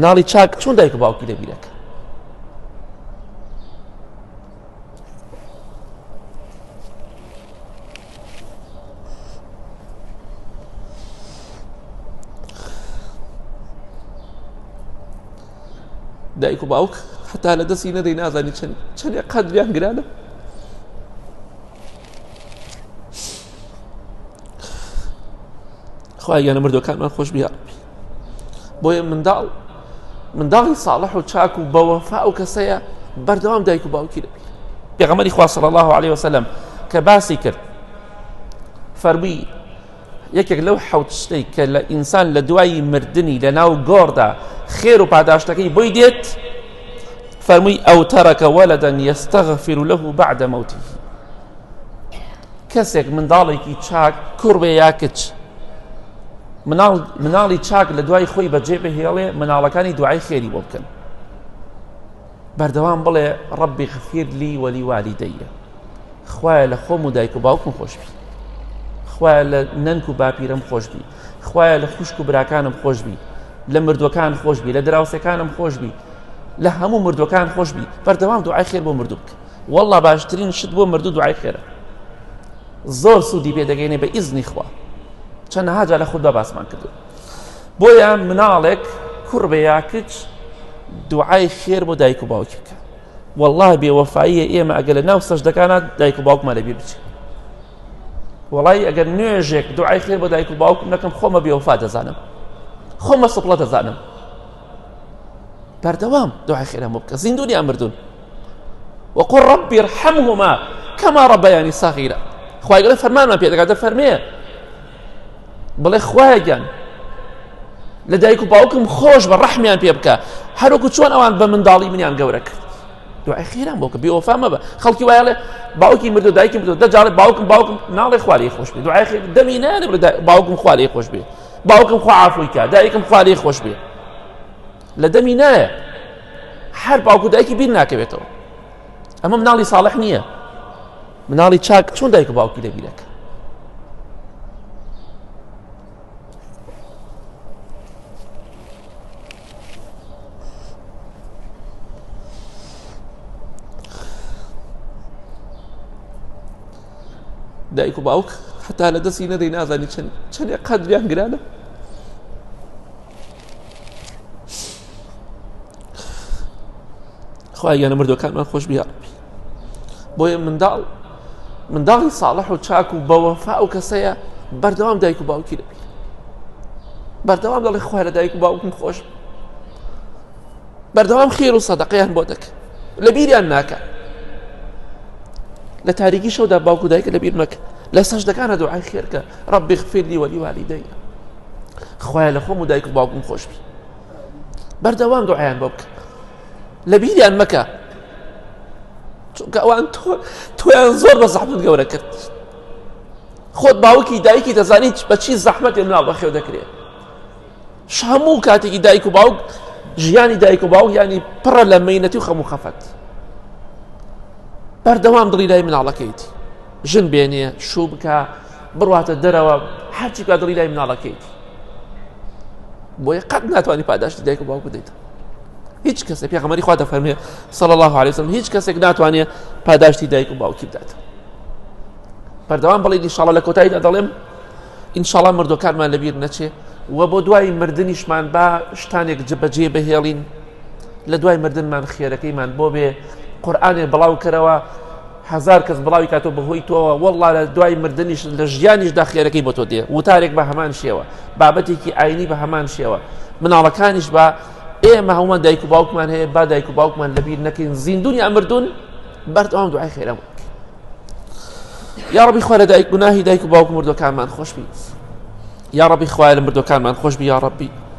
مناڵی چاک چۆن دایک و باوکی لەبیرەکە؟ دایک و باوک هەتا لە دەستی نەدەی نازانی چەند چەندێک قەدریان گرانە. خوای گیانە مردوەکانمان خۆش بی یاڕەبی. بۆیە منداڵ منداڵی ساڵح و چاک و بەوەفا ئەو کەسەیە بەردەوام دایک و باوکی دەبێت. پێغەمبەری خوا صلی الله علیه وسلم کە باسی کرد فەرمووی یەکێک لەو حەوت شتەی کە لە ئینسان لە دوای مردنی لە ناو گۆڕدا خێر و پاداشتەکەی بۆی دێت فەرمووی ئەو تەرەکە وەلەدەن یەستەغفر له بعد موته. کەسێک منداڵێکی چاک کوڕ بێ یا کچ مناڵ مناڵی چاک لە دوای خۆی بەجێ بهێڵێ مناڵەکانی دوعای خێری بۆ بکەن بەردەوام بڵێ ڕەبی غفیر لی وەلی والیدەیە خوایە لە خۆم و دایک و باوکم خۆشبی خوایە لە نەنک و باپیرم خۆشبی خوایە لە خوشک و براکانم خۆشبی لە مردوەکان خۆشبی لە دراوسەکانم خۆشبی لە هەموو مردوەکان خۆشبی بەردەوام دوعای خێر بۆ مردوو بکە واللە باشترین شت بۆ مردوو دوعای خێرە زۆر سوودی پێ دەگەینێ بە ئیزنی خوا چەندەها جار لە خوددا باسمان کردو بۆیە مناڵێک کوڕ بێ یا کچ دوعای خێر بۆ دایک و باوکی بکە والله بێوەفاییە ئێمە ئەگەر لە ناو سەجدەکانە دایک و باوکمان لەبیر بچێت وڵی ئەگەر نوێژێک دوعای خێر بۆ دایک و باوکم نەکەم خۆمە بێوەفا دەزانم خۆمە سپڵە دەزانم بەردەوام دوعای خێران بۆ بکە زیندون یان مردون وقل رب ارحمهما كما ربياني صغيرا خوای گەورە فەرمانمان پێ دەکات دەفەرمێ بڵێ خوایە گیان لە دایک و باوکم خۆش بە ڕەحمیان پێ بکە هەروەکو چۆن ئەوان بە منداڵی منیان گەورە کرد دوعای خێران بۆ کە بێوەفا مەبە خەڵکی وایڵێ باوکی مردو دایکی مردو دەجاڵێ باوکم باوکم ناڵێ خوارەی خۆش بێ دوعای خێر دەمی نانێ بڵێ باوکم خوارەی خۆش بێ باوکم خوا عافوی کا دایکم خوارەی خۆش بێ لە دەمی نایە هەر باوک و دایکی بیر ناکەوێتەوە ئەمە مناڵی ساڵح نییە مناڵی چاک چۆن دایک و باوکی لەبیرەکە دایک و باوک هەتا لە دەستی نەدەی نازانی چەند چەندێک قەدریان گرانە. خوای گیانە مردوەکانمان خۆش بی یاڕەبی. بۆیە منداڵ منداڵی ساڵح و چاک و بەوەفا ئەو کەسەیە بەردەوام دایک و باوکی دەبی بەردەوام دەڵێ خوای لە دایک و باوکم خۆش بەردەوام خێر و سەدەقەیان بۆ دەکە لە بیریان ناکە لە تاریکی شەودا باوک و دایکە لەبیر مەکە لە سەجدەکانە دوعای خێرکە رب اغفر لي ولوالدي خوایە لە خۆم و دایک و باوکم خۆش بی بەردەوام دوعایان بۆ بکە لە بیریان مەکە چونکە ئەوان تۆیان زۆر بە زەحمەت گەورە کرد خۆت باوکی دایکی دەزانیت بە چی زەحمەتێ مناڵ بەخێو دەکرێت هەموو کاتێکی دایک و باوک ژیانی دایک و باوک ینی پڕە لە مەینەتی و خەم و خەفەت بەردەوام دڵی لای مناڵەکەیتی ژن بێنێ شوو بکە بڕواتە دەرەوە هەرچی کا دڵی لای مناڵەکەیتی بۆیە قەت ناتوانانی پاداشتی دایک و باوک بدەیت هیچ کەسێک پێغەمبەری خوا دەفەرمێ صلی الله علیه وسلم هیچ کەسێک ناتوانێت پاداشتی دایک و باوکی بدات بەردەوام بڵێ ئینشاءالله لە کۆتاییدا دەڵێم ئینشاءالله مردوەکانمان لەبیر نەچێ و بۆ دوای مردنیشمان با شتانێک جبەجێ بهێڵین لە دوای مردنمان خێرەکەیمان بۆ بێ قورآانێ بڵاو کەرەوە هەزار کەس بڵاوی کاتەوە بەهۆی تۆوە واللە لە دوای مردنیش لە ژیانیشدا خێرەکەی بۆ تۆ دێ وتارێک بە هەمان شێوە بابەتێکی ئاینی بە هەمان شێوە مناڵەکانیش بە ئێمە هەموومان دایک و باوکمان هەیە با دایک و باوکمان لەبیر نەکەین زیندون یا مردون بەردەوام دوعای خێرە بکەین یا ڕەبی خوا لە دایک گوناهی دایک و باوک مردوەکانمان خۆش بیت یا ڕەبی خوایە لە مردوەکانمان خۆش بی یا ڕەبی.